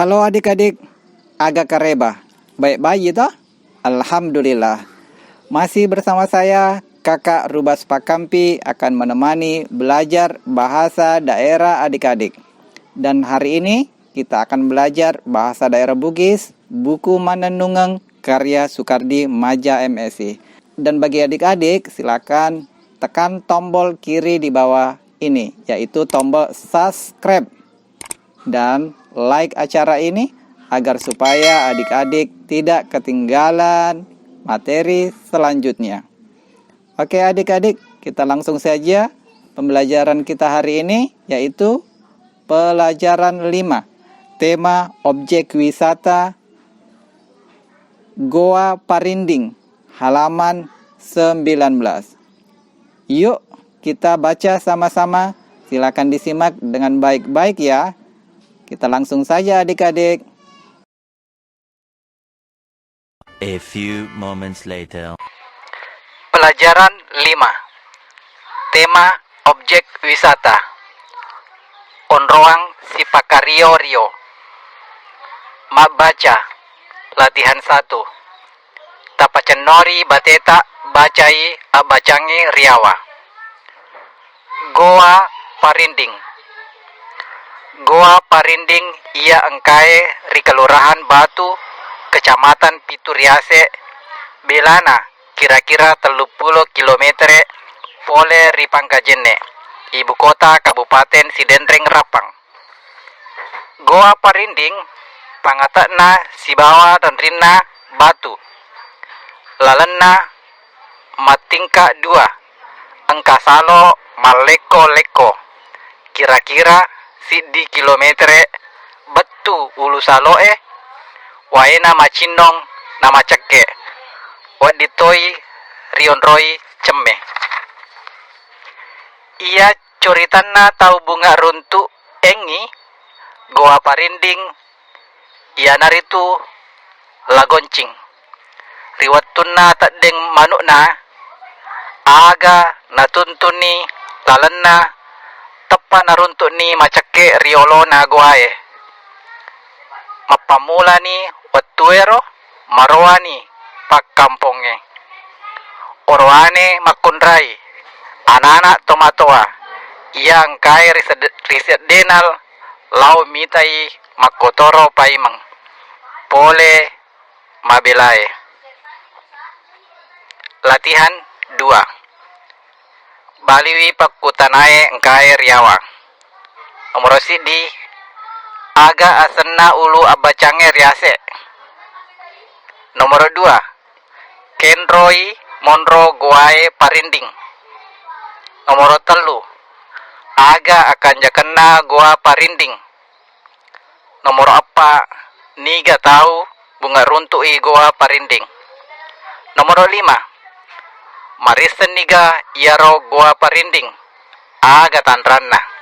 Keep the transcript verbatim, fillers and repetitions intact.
Halo adik-adik, aga kareba? Baik-baik toh? Alhamdulillah. Masih bersama saya, Kakak Rubas Pakampi, akan menemani belajar bahasa daerah adik-adik. Dan hari ini kita akan belajar bahasa daerah Bugis, buku Manennungeng karya Sukardi Maja M.Si. Dan bagi adik-adik, silakan tekan tombol kiri di bawah ini, yaitu tombol subscribe dan like acara ini agar supaya adik-adik tidak ketinggalan materi selanjutnya. Oke, adik-adik, kita langsung saja pembelajaran kita hari ini, yaitu pelajaran lima, tema objek wisata Goa Parinding, halaman sembilan belas. Yuk, kita baca sama-sama. Silakan disimak dengan baik-baik ya. Kita langsung saja adik-adik. A few moments later. Pelajaran lima. Tema objek wisata. Onroang sipakario-rio. Mabbaca. Latihan satu. Tapacennori bateta bacai abbacangnge riawa. Goa Parinding. Goa Parinding iya engkae ri Kelurahan Batu, Kecamatan Pitu Riase, belana kira-kira telluppulo kilometere pole ri Pangkajenne, ibu kota Kabupaten Sidenreng Rappang. Goa Parinding, pangate'na sibawa renrinna batu. Lalenna mattingka dua, engka salo mallekko-lekko, kira-kira siddi kilometere bettu ulu saloe, waena macinnong namacekke, wedding toi rionroi cemme. Iya coritanna tau bunga runtu engngi Goa Parinding, iyanaritu La Goncing. Ri wettunna teddeng manu'na, aga natuntuni lalenna teppa naruntu'ni macekke ri olona goae. Mappammulani wettuero, maroani pakkampongnge. Oroane makkunrai, anana tomatoa, iya engkae ri sed-, ri seddena lao mitai makkotoro paimeng pole mabelae. Latihan dua. Baliwi pakkutanae engkae riawa. Nomoro siddi, aga asenna ulu abbacangnge riase? Nomoro dua, kenroi monro goae Parinding. Nomoro tellu, aga akanjakenna Goa Parinding? Nomoro eppa, niga tau bunga runtu'i Goa Parinding? Nomoro lima, marisseng niga iyaro Goa Parinding? Aga tanranna?